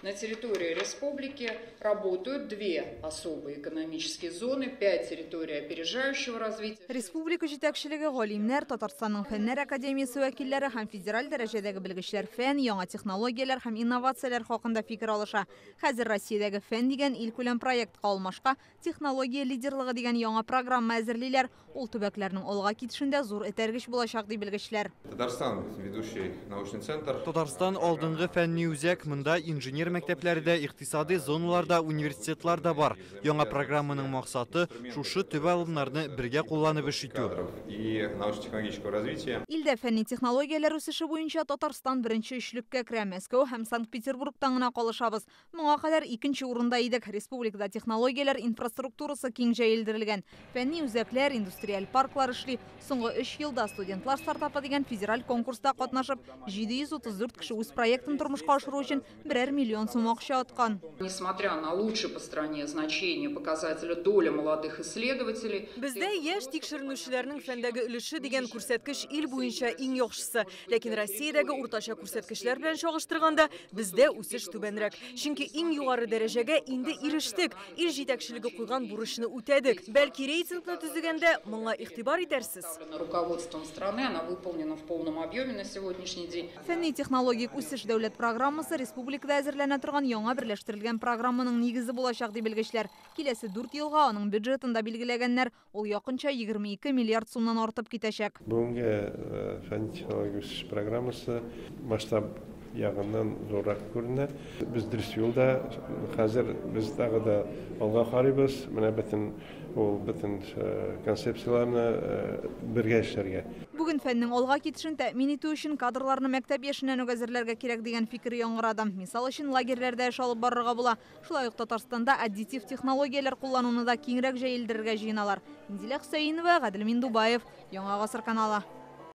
На территории республики работают две особые экономические зоны, 5 территорий опережающего развития. Республика җитәкчелеге, галимнәр, Татарстанның Фәннәр академиясе вәкилләре һәм федераль дәрәҗәдәге белгечләр фән, яңа технологияләр һәм инновацияләр хакында фикер алыша. Хәзер Россиядәге фән дигән илкүләм проектка алмашка технология лидерлыгы дигән яңа программа әзерлиләр. Ул төбәкләрнең алга китешендә зур этәргеч булачак, ди белгечләр. Татарстан ведущий научный центр. Татарстан алдынгы фәнни үзәк, монда инженер мәктәпләре дә, икътисади зоналар да, университетлар да бар. Яңа программаның максаты шушы төп алымнарны бергә кулланып эш итү. И научно-технологического развития. Илдә фәнни технологияләр үсеше буенча Татарстан беренче өчлеккә керә. Мәскәү һәм Санкт-Петербургтан гына калышабыз. Моңа кадәр икенче урында идек. Республикада технологияләр инфраструктурасы киң җәелдерелгән. Фәнни үзәкләр, индустриаль парклар эшли. Соңгы 3 елда студентлар стартапы дигән федераль конкурста катнашып, 734 кеше үз проектын тормышка ашыру өчен берәр миллион сум акча откан. Несмотря на лучшее по стране значение показателя доля молодых исследователей, Бездә яшь тикшеренүчеләрнең фәндәге өлеше дигән күрсәткеч ил буенча иң яхшысы. Ләкин Россиядәге уртача күрсәткечләр белән чагыштырганда бездә үсеш түбәнрәк. Чөнки иң югары дәрәҗәгә инде ирештек. Ил җитәкчелеге куйган бурычны үтәдек. Бәлки рейтингны төзегәндә моңа игътибар итәрсез. Руководством страны она выполнена в полном объеме на сегодняшний день. Фәнни технологик үсеш дәүләт программасы республикада әзерләнә торган яңа берләштерелгән программаның нигезе булачак, ди белгечләр. Киләсе 4 елга аның бюджетын да билгеләгәннәр. Ул якынча 22 миллиард сумнан артып китәчәк. Бүгенге фәнни технологик үсеш программасы масштаб ягыннан зуррак күренә. Без дөрес юлда, хәзер без тагы да алга карыйбыз. Менә бөтен ул бөтен концепцияләрне бергә эшләргә. Бүген фәннең алга китешен тәэмин итү өчен кадрларны мәктәп яшеннән үк әзерләргә кирәк дигән фикер яңгырады. Мисал өчен лагерьләрдә эш алып барырга була. Шулай ук Татарстанда аддитив технологияләр куллануны да киңрәк җәелдерергә җыеналар. Инзилә Хөсәенова, Гадел Миндубаев, Яңа Гасыр каналы.